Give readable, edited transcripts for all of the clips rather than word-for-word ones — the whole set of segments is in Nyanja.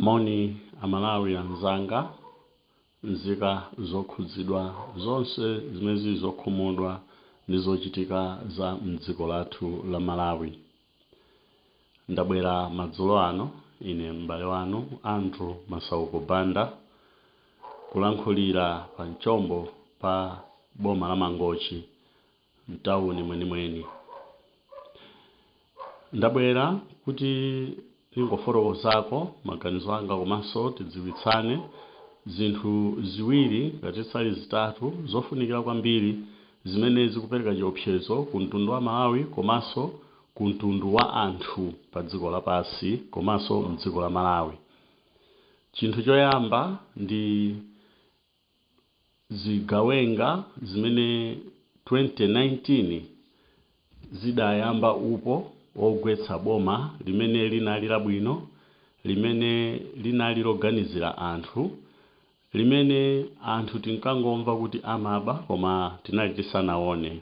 Moni Amalawi anzanga, nzika zokhudzidwa zonse zimene zili zokhumudwa ndi zochitika za mdziko lathu la Malawi. Ndabwera madzulo ano ine m'bale wanu Andrew Masauko Banda kulankhulira pa mchombo pa boma la Mangochi mtawuni mwenimweni. Ndabwera kuti ndingofotokozako maganizo anga komanso tidziwitsane zinthu ziwiri ngati zisali zitatu zofunikira kwambiri zimene zikupereka chiopsezo ku mtundu wa Malawi komanso ku mtundu wa anthu pa dziko lapansi komanso mdziko la Malawi. Chinthu choyamba ndi zigawenga zimene 2019 zidayamba upo wogwetsa boma limene linali labwino, limene linali loganizira anthu, limene anthu tinkangomva kuti amaba koma tinali tisanaone.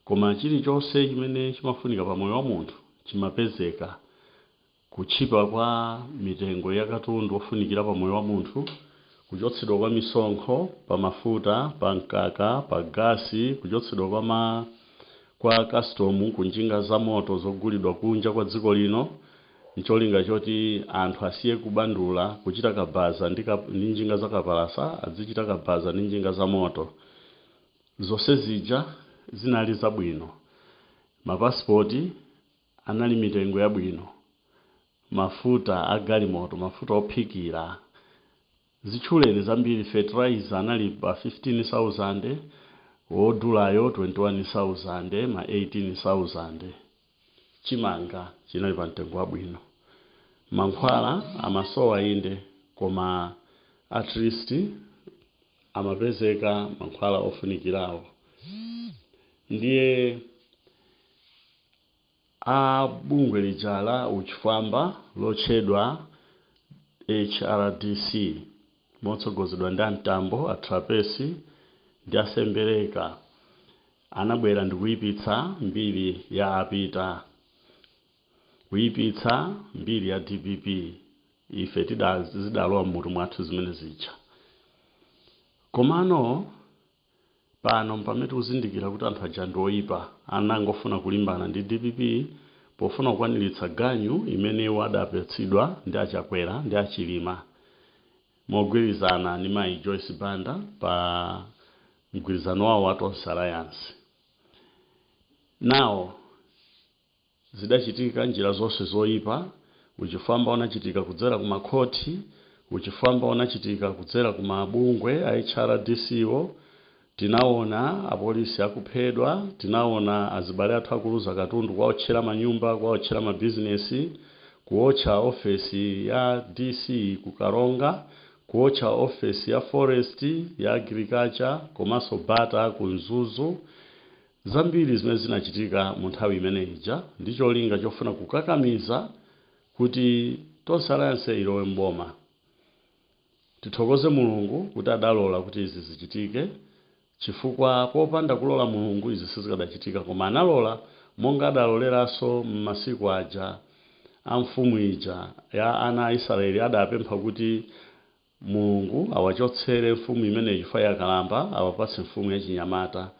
Koma chilichonse chimene chimafunika pa moyo wa munthu chimapezeka. Kutchipa kwa mitengo ya katundu ofunikira pa moyo wa munthu, kuchotsedwa kwa misonkho pa mafuta, pa mkaka, pa gasi, kuchotsedwa kwa custom ku njinga za moto zogulidwa kunja kwa dziko lino ncholinga choti anthu asiye kubandula kuchita kabaza ndi njinga za kapalasa, azichita kabaza ndi njinga za moto. Zonse zija zinali zabwino. Mapasipoti anali mitengo yabwino, mafuta a galimoto, mafuta ophikira, zitchuleni zambiri, fertilizer anali pa 15,000, wodulayo 21,000, ma 18,000. Chimanga chinali pa mtengo wabwino. Mankhwala amasowa inde, koma at least amapezeka mankhwala ofunikirawo. Ndiye a bungwe lija la uchifwamba lotchedwa HRDC motsogozedwa ndi Amtambo, a Trapence ndi Asembereka anabwera ndi kuyipitsa mbiri ya Apita, kuyipitsa mbiri ya DPP. Ife zidalowa mmutu mwathu zimene zija. Komano pano pamene tikuzindikira kuti anthu aja ndi oyipa, anangofuna kulimbana ndi DPP pofuna kukwaniritsa ganyu imene iwo adapatsidwa ndi Achakwera ndi Achilima mogwirizana ndi mayi Joyce Banda pa mgwirizano wawo wa Tonse Alliance. Nawo zidachitika njira zonse zoyipa. Uchifwamba unachitika kudzera ku makhoti, uchifwamba unachitika kudzera ku mabungwe a HRDC wo. Tinaona apolisi akuphedwa, tinaona azibale athu akuluza katundu, kuwaotchera manyumba, kuwaotchera mabizinesi, kuotcha ofesi ya DC ku Karonga, kuotcha ofesi ya forest, ya agriculture komanso bata ku Mzuzu. Zambiri zimene zinachitika mu nthawi imene ija ndi cholinga chofuna kukakamiza kuti Tonse Alliance ilowe mboma. Tithokoze Mulungu kuti adalola kuti izi zichitike, chifukwa popanda kulola Mulungu izi sizikadachitika. Koma analola monga adaloleranso m'masiku aja a mfumu ija ya ana a Israeli, adapempha kuti Mulungu awachotsere mfumu imeneyi chifukwa yakalamba, awapatse mfumu yachinyamata,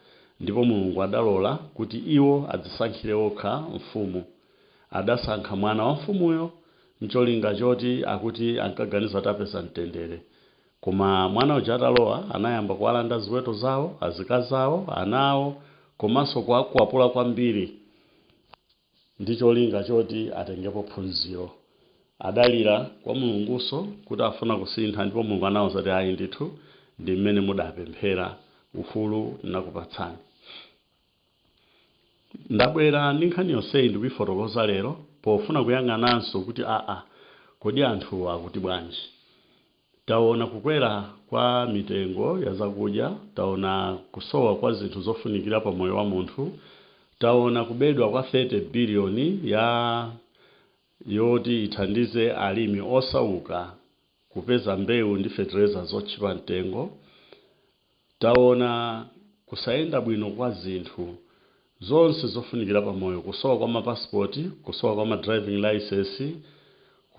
ndipo Mulungu adalola kuti iwo adzisankhire okha mfumu. Adasankha mwana wa mfumuyo ncholinga choti akuti ankaganiza kuti apeza mtendere. Koma mwana uja atalowa anayamba kuwalanda ziweto zawo, azikazi awo, ana awo komanso kuwakwapula kwambiri ndi cholinga choti atengepo phunziro. Adalira kwa Mulunguso kuti afuna kusintha, ndipo Mulungu anawuza kuti ayi ndithu, ndi mmene mudapemphera, ufulu nakupatsani. Ndabwera ndi nkhani yonseyi ndikuyifotokoza lero pofuna kuyang'ananso kuti aa, kodi anthu akuti bwanji? Taona kukwera kwa mitengo ya zakudya, taona kusowa kwa zinthu zofunikira pa moyo wa munthu, taona kubedwa kwa 30 biliyoni ya yoti ithandize alimi osauka kupeza mbewu ndi fetereza zotchipa mtengo, taona kusayenda bwino kwa zinthu zonse zofunikira pa moyo, kusowa kwa mapasipoti, kusowa kwa ma driving license,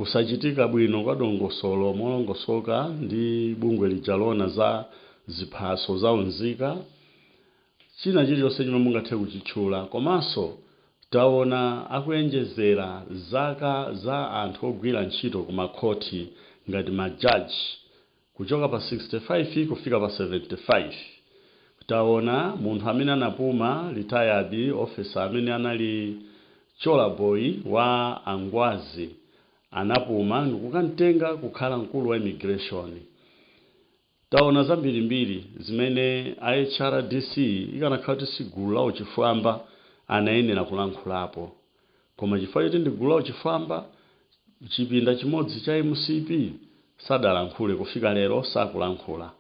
Kusachitika bwino kwa dongosolo molongosoka ndi bungwe lija lona za ziphaso za unzika, china chilichonse chimene mungathe kuchitchula. Komanso taona akuyenjezera zaka za anthu ogwira ntchito ku makhoti ngati majaji kuchoka pa 65 kufika pa 75. Taona munthu amene anapuma, retired officer amene anali cholaboy wa Angwazi, anapuma ndikukamtenga kukhala mkulu wa immigration. Taona zambirimbiri zimene HRDC ikanakhala kuti si gulu la uchifwamba anayenera kulankhulapo, koma chifukwa choti ndi gulu la uchifwamba, chipinda chimodzi cha MCP, sadalankhule. Kufika lero sakulankhula.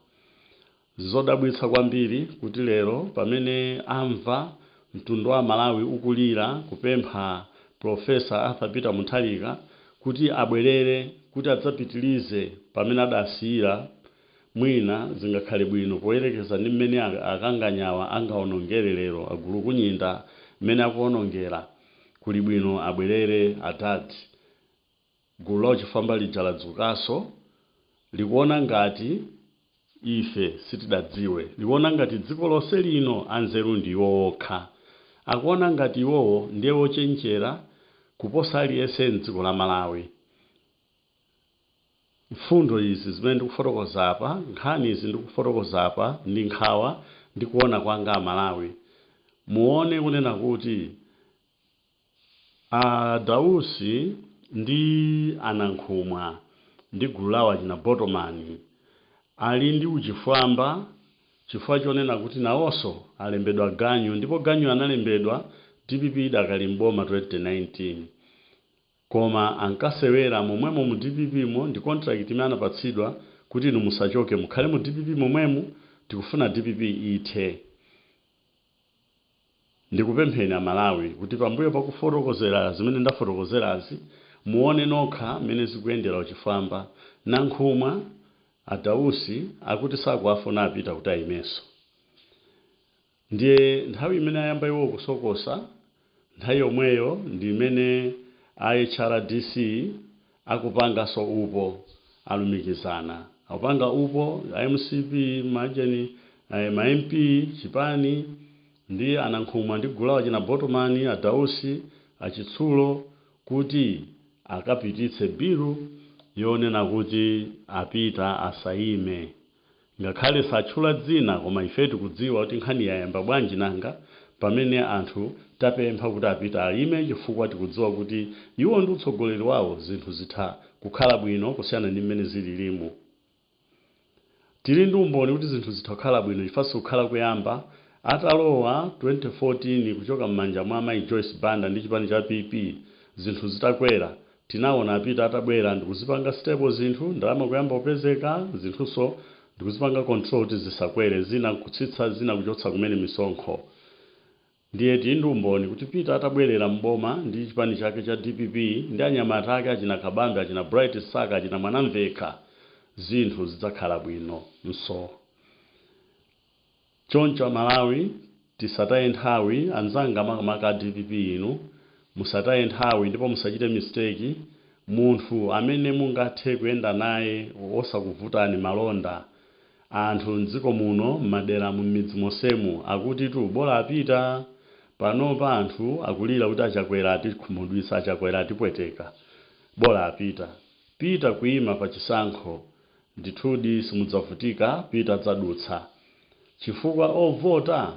Zodabwitsa kwambiri kuti lero pamene amva mtundu wa Malawi ukulira kupempha Professor Arthur Peter Mutharika kuti abwerere kuti adzapitilize pamene adasiyira, mwina zingakhale bwino poyerekeza ndi mmene akanganyawa angaonongere lero, agulu kunyinda mmene akuonongera. Kuli bwino abwerere adadi. Gulu la uchifwamba lija ladzukanso, likuona ngati ife sitidadziwe, likuona ngati dziko lonse lino anzeru ndi iwo okha, akuona ngati iwowo ndiye wochenjera kuposa aliyense mdziko la Malawi. Mfundo izi zimene ndikufotokoza apa, nkhani izi ndikufotokoza apa, ndi nkhawa ndi kuona kwanga. Amalawi, muone kunena kuti Adausi ndi Anankhumwa ndi gulu lawo achina Botomani ali ndi uchifwamba, chifukwa chonena kuti nawonso alembedwa ganyu, ndipo ganyu analembedwa DPP idakali mboma 2019, koma ankasewera momwemo mu DPP mo ndi contract imene anapatsidwa kuti inu musachoke, mukhale mu DPP momwemo, tikufuna DPP ithe. Ndikupempheni Amalawi kuti pambuyo pakufotokozera zimene ndafotokozerazi, muone nokha mmene zikuyendera uchifwamba. Nankhumwa, Adausi akuti sakuafuna apita kuti ayimenso. Ndiye nthawi imene ayamba iwo kusokosa, nthawi yomweyo ndi imene HRDC akupanganso upo, alumikizana, akupanga upo MCP majeni, ma MP, chipani ndi Anankhumwa ndi gulu lawo achina Botomani, Adausi, Achitsulo, kuti akapititse bilu yonena kuti apita asayime, ngakhale satchula dzina, koma ife tikudziwa kuti nkhani yayamba bwanji. Nanga pamene anthu tapempha kuti apita ayime chifukwa tikudziwa kuti iwo ndi utsogoleri wawo zinthu zitha kukhala bwino kusiyana ndi mmene zililimu. Tili ndi umboni kuti zinthu zitha kukhala bwino chifukwa sikukhala kuyamba. Atalowa 2014 kuchoka m'manja mwa Mayi Joyce Banda ndi chipani cha PP, zinthu zitakwera, tinaona apita atabwera ndikuzipanga stable zinthu, ndalama kuyamba kupezeka, zinthunso ndikuzipanga control kuti zisakwere, zina kutsitsa, zina kuchotsa kumene misonkho. Ndiye tili ndi umboni kuti Peter atabwerera mboma ndi chipani chake cha DPP ndi anyamata ake achina Kabambe, achina Bright Saka, achina Mwanamvekha, zinthu zidzakhala bwino. Nso choncho Amalawi, tisataye nthawi. Anzanga, makamaka a DPP, inu musataye nthawi ndipo musachite mistake. Munthu amene mungathe kuyenda naye osakuvutani malonda, anthu mdziko muno, m'madera, m'midzi monsemu akuti tu bola apita. Panopa anthu akulira kuti Achakwera atikhumudwitsa, Achakwera atipweteka, bola apita. Pita kuyima pa chisankho, ndithudi simudzavutika. Pita adzadutsa chifukwa ovota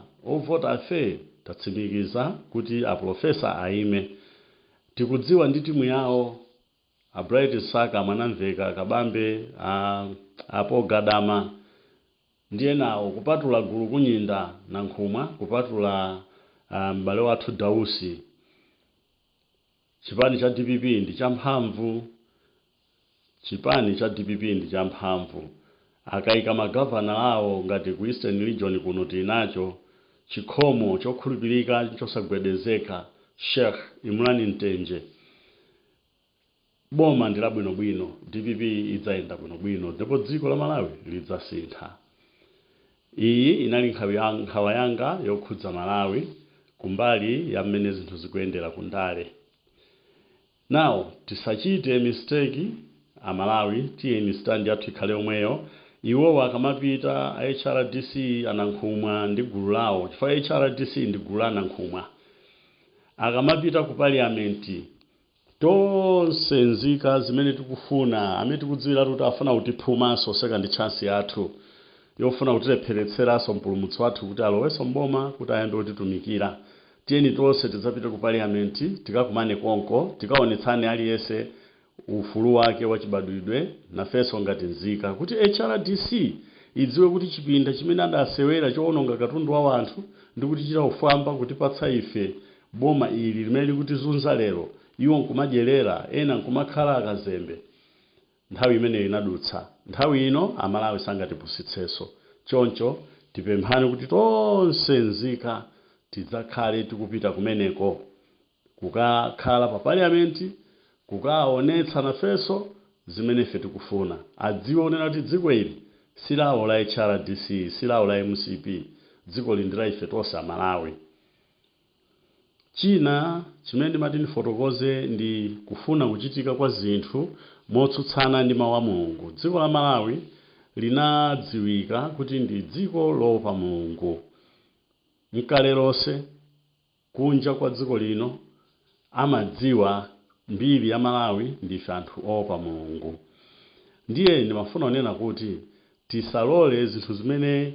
afe tatsimikiza kuti aprofesa aime. Tikudziwa ndi timu yawo, a Bright Saka, Mwanamveka, Kabambe, apo Gadama ndiye nawo, kupatula gulu kunyinda Nankhumwa, kupatula m'bale wathu Dausi. Chipani cha DPP ndi champhamvu, chipani cha DPP ndi champhamvu. Akayika magavana awo ngati ku Eastern Region kuno tili nacho chikhomo chokhulupirika chosagwedezeka, Sheikh Imran Mtenje, boma ndi labwinobwino. DPP idzayenda bwinobwino ndipo dziko la Malawi lidzasintha. Iyi inali nkhawa yanga yokhudza Malawi kumbali ya mmene zinthu zikuyendera kundale. Now tisachite mistake Amalawi, tiyeni stand yathu ikhale yomweyo. Iwowo akamapita a HRDC, anankhumwa ndi gulu lawo, chifukwa HRDC ndi gulu la anankhumwa, akamapita ku parliament, tonse nzika zimene tikufuna, amene tikudziwira kuti afuna kutiphumanso second chance yathu yofuna kutilepheretseranso mpulumutsi wathu kuti alowenso mboma kuti ayambe kutitumikira, tiyeni tonse tidzapite ku parliament, tikakumane konko, tikaonetsane aliyense ufulu wake wachibadwidwe nafenso ngati nzika, kuti HRDC idziwe kuti chipinda chimene adasewera chowononga katundu wa anthu ndi kutichita ufwamba, kutipatsa ife boma ili limene likutizunza lero, iwo nkumadyerera, ena nkumakhala akazembe. Nthawi imeneyo inadutsa. Nthawi ino Amalawi sangatipusitsenso. Choncho tipemphani kuti tonse nzika tidzakhale tikupita kumeneko kukakhala pa parliament, kukaonetsa nafenso zimene ife tikufuna. Adziwe onena kuti dziko ili silawo la HRDC, silawo la MCP, dziko li ndi la ife tonse Amalawi. China chimene ndimati ndifotokoze ndi kufuna kuchitika kwa zinthu motsutsana ndi mawu a Mulungu. Dziko la Malawi linadziwika kuti ndi dziko loopa Mulungu. Mkale lonse kunja kwa dziko lino amadziwa mbiri ya Malawi, ndife anthu oopa Mulungu. Ndiye ndimafuna kunena kuti tisalole zinthu zimene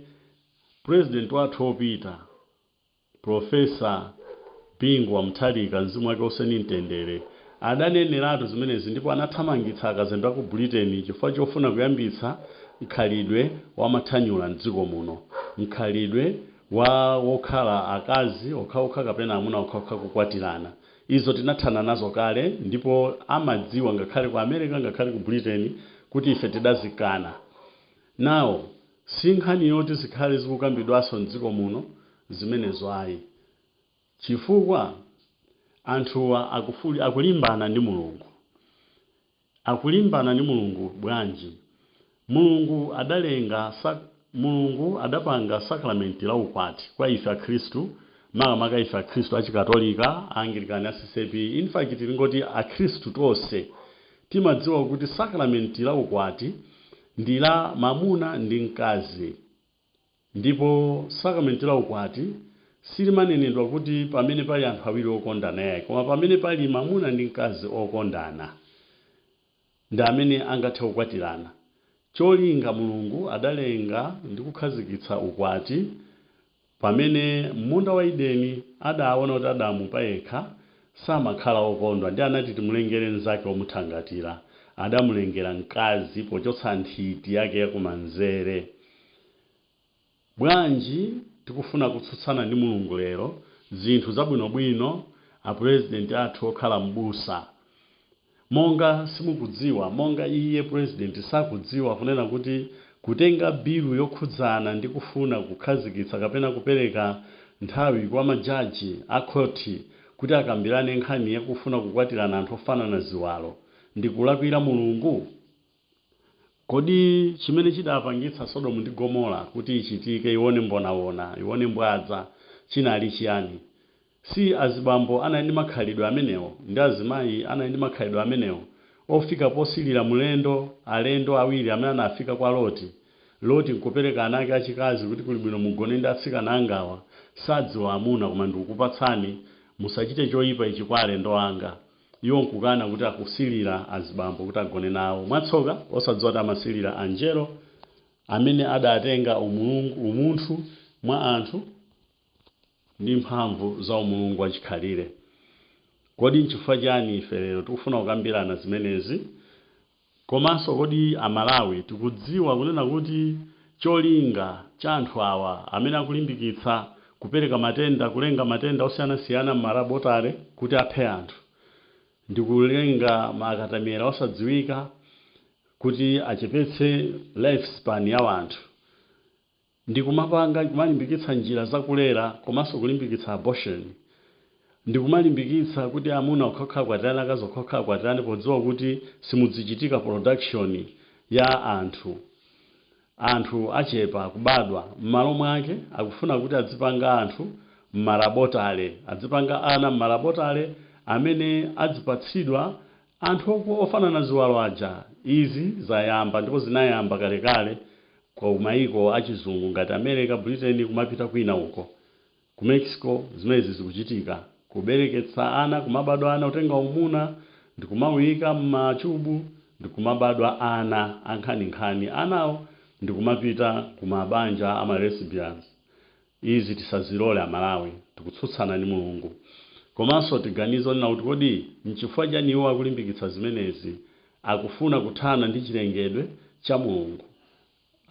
president wathu wopita, Professor Bingu wa Mutharika, mzimu wake uuse ndi mtendere, adaneneratu zimenezi ndipo anathamangitsa akazembe aku Britain chifukwa chofuna kuyambitsa mkhalidwe wa mathanyula mdziko muno, mkhalidwe wa wokhala akazi okhaokha kapena amuna okhaokha kukwatirana. Izo tinathana nazo kale ndipo amadziwa ngakhale ku America, ngakhale ku Britain, kuti ife tidazikana. Nawo si nkhani yoti zikhale zikukambidwanso mdziko muno zimenezo ayi, chifukwa anthuwa akulimbana ndi Mulungu. Akulimbana ndi Mulungu bwanji? Mulungu adalenga, Mulungu adapanga sakramenti la ukwati kwa ife Akhristu, makamaka ife Akhristu achikatolika, Angilikani, a CCAP, in fact tingoti Akhristu tonse timadziwa kuti sakramenti la ukwati ndi la mamuna ndi mkazi. Ndipo sakramenti la ukwati silimanenedwa kuti pamene pali anthu awiri okondana yayi, koma pamene pali mamuna ndi mkazi okondana ndi amene angathe kukwatirana. Cholinga Mulungu adalenga ndi kukhazikitsa ukwati pamene m'munda wa Edeni adaona kuti Adamu payekha samakhala okondwa, ndi anati timulengere mnzake womuthangatira. Adamulengera mkazi pochotsa nthiti yake yakumanzere. Bwanji tikufuna kutsutsana ndi Mulungu lero, zinthu zabwinobwino apurezidenti athu okhala m'busa? Monga simukudziwa, monga iye purezidenti sakudziwa kunena kuti kutenga bilu yokhudzana ndi kufuna kukhazikitsa kapena kupereka nthawi kwa majaji a khoti kuti akambirane nkhani yakufuna kukwatirana anthu ofanana ziwalo ndi kulakwira Mulungu? Kodi chimene chidapangitsa Sodomu ndi Gomora kuti ichitike, ione mbonawona, ione mbwadza, chinali chiyani? Si azibambo anali ndi makhalidwe amenewo ndi azimayi anali ndi makhalidwe amenewo ofika posilira mlendo, alendo awiri amene anafika kwa Loti, Loti nkupereka ana ake achikazi kuti kuli bwino mugone ndi atsikana angawa, sadziwa amuna, koma ndikukupatsani, musachite choyipa ichi kwa alendo anga. Iwo nkukana kuti akusilira azibambo kuti agone nawo. Mwatsoka osadziwa kuti amasilira anjelo amene adatenga umulungu, umunthu mwa anthu ndi mphamvu za umulungu wachikhalire. Kodi nchifukwa chani ife lero tikufuna kukambirana zimenezi? Komanso kodi Amalawi tikudziwa kunena kuti cholinga cha anthu awa amene akulimbikitsa kupereka matenda, kulenga matenda osiyanasiyana m'malabotale kuti aphe anthu, ndi kulenga makatamera osadziwika kuti achepetse lifespan ya anthu, ndi kumapanga, kumalimbikitsa njira zakulera komanso kulimbikitsa abortion, ndi kumalimbikitsa kuti amuna okhaokha akwatirane, akazi okhaokha akwatirane, podziwa kuti simudzichitika production ya anthu, anthu achepa kubadwa, m'malo mwake akufuna kuti adzipanga anthu m'malabotale, adzipanga ana m'malabotale amene adzipatsidwa Anthu ofanana ziwalo aja, izi zayamba ndipo zinayamba kalekale kwa maiko achizungu ngati America, Britain, kumapita kwina uko ku Mexico. Zimenezi zikuchitika, kubereketsa ana, kumabadwa ana, kutenga umuna ndikumawuyika m'machubu, ndikumabadwa ana ankhaninkhani, anawo ndikumapita kumabanja ama lesbians. Izi tisazilole Amalawi, tikutsutsana ndi Mulungu. Komanso tiganize onena kuti kodi nchifukwa chani iwo akulimbikitsa zimenezi? Akufuna kuthana ndi chilengedwe cha Mulungu,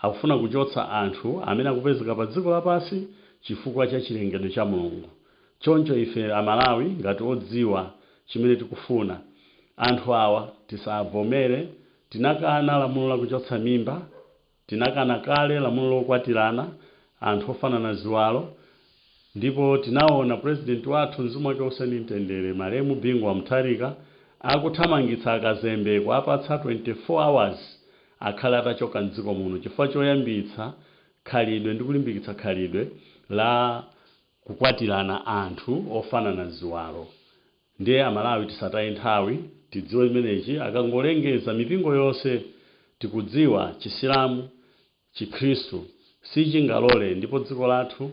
akufuna kuchotsa anthu amene akupezeka pa dziko lapansi chifukwa cha chilengedwe cha Mulungu. Choncho ife Amalawi ngati odziwa chimene tikufuna, anthu awa tisavomere. Tinakana lamulo lakuchotsa mimba, tinakana kale lamulo lokwatirana anthu ofanana ziwalo, ndipo tinaona president wathu, mzimu wake uuse ndi mtendere, malemu Bingu wa Mutharika, akuthamangitsa akazembe, kuapatsa 24 hours akhale atachoka mdziko muno chifukwa choyambitsa khalidwe ndi kulimbikitsa khalidwe la kukwatirana anthu ofanana ziwalo. Ndiye Amalawi tisataye nthawi, tidziwe chimenechi. Akangolengeza, mipingo yonse tikudziwa, Chisilamu, Chikhristu, sichingalole. Ndipo dziko lathu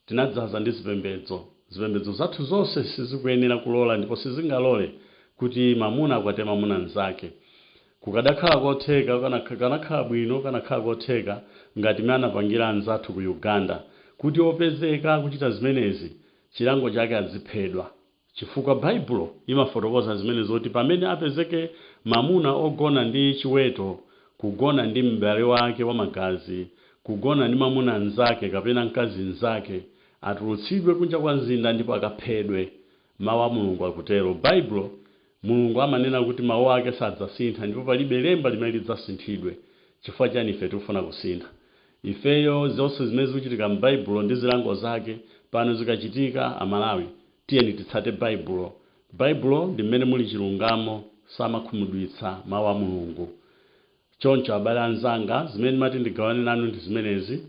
tinadzaza ndi zipembedzo. Zipembedzo zathu zonse sizikuyenera kulola ndipo sizingalole kuti mamuna akwate mamuna mnzake. Kukadakhala kotheka, kanakhala bwino, kanakhala kotheka ngati mmene anapangira anzathu ku Uganda, kuti opezeka kuchita zimenezi chilango chake aziphedwa, chifukwa Baibulo imafotokoza zimene zoti pamene apezeke mamuna ogona ndi chiweto, kugona ndi m'bale wake wamagazi, kugona ndi mamuna mnzake kapena mkazi mnzake, atulutsidwe kunja kwa mzinda ndipo akaphedwe. Mawu a Mulungu akutero. Baibulo, Mulungu amanena kuti mawu ake sadzasintha ndipo palibe lemba limene lidzasinthidwe. Chifukwa chani ife tikufuna kusintha? Ifeyo zonse zimene zikuchitika m'Baibulo ndi zilango zake pano zikachitika, Amalawi tiyeni titsate Baibulo. Baibulo ndi mmene muli chilungamo, samakhumudwitsa mawu a Mulungu. Choncho abale anzanga, zimene ndimati ndigawane nanu ndi zimenezi.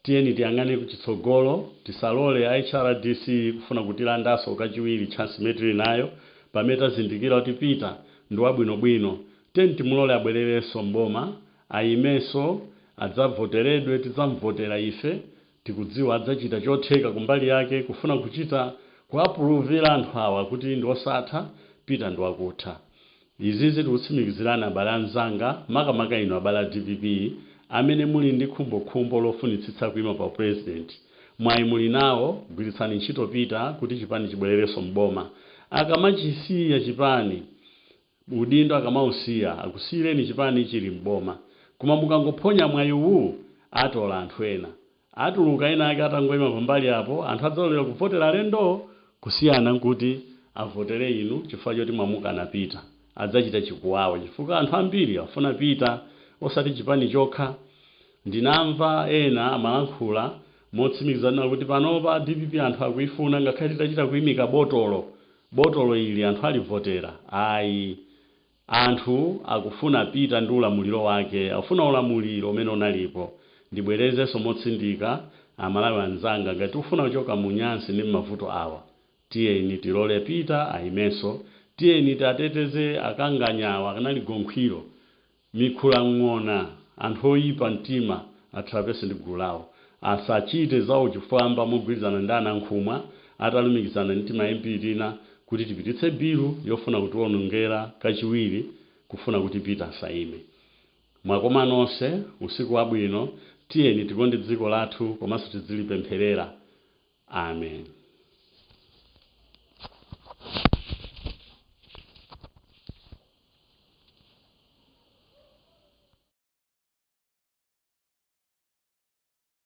Tiyeni tiyang'ane kuchitsogolo, tisalole a HRDC kufuna kutilandanso kachiwiri chance imene tili nayo pamene tazindikira kuti Peter ndi wabwinobwino. Tiyeni timulole abwererenso mboma, ayimenso, adzavoteredwe, tidzamvotera ife. Tikudziwa adzachita chotheka kumbali yake kufuna kuchita kuapuluvira anthu awa kuti ndi osatha, Peter ndi wakutha. Izizi tikutsimikizirani abale anzanga, makamaka inu abale a DPP amene muli ndi khumbokhumbo lofunitsitsa kuima pa president. Mwayi muli nawo, gwiritsani ntchito Peter kuti chipani chibwererenso mboma. Akamachisiya chipani, udindo akamausiya, akusiyireni chipani chili mboma. Koma mukangophonya mwayi uwu, atola anthu ena, atuluka ena ake atangoyima pambali apo, anthu adzalolera kuvotera alendo kusiyana nkuti avotere inu chifukwa choti mwamukana Peter. Adzachita chikuwawa chifukwa anthu ambiri afuna Peter, osati chipani chokha. Ndinamva ena amalankhula motsimikizana kuti panopa DPP anthu akuifuna, ngakhale titachita kuyimika botolo, botolo ili anthu alivotera. Ayi, anthu akufuna Peter ndi ulamuliro wake, akufuna ulamuliro umene unalipo. Ndibwerezenso motsindika, Amalawi anzanga, ngati ufuna kuchoka mu nyansi ndi mavuto awa, tiyeni tilole Peter ayimenso. Tiyeni tiateteze akanganyawa, akanali gonkhwiro, mikhulang'ona, anthu oyipa mtima atrapese ndi gulu lawo, asachite zawo chifwamba mogwirizana ndi anankhumwa atalumikizana ndi tima MP tina kuti tipititse bilu yofuna kutiwonongera kachiwiri, kufuna kuti Peter asayime. Mwakoma nonse, usiku wabwino. Tiyeni tikonde dziko lathu komanso tizilipempherera. Amen.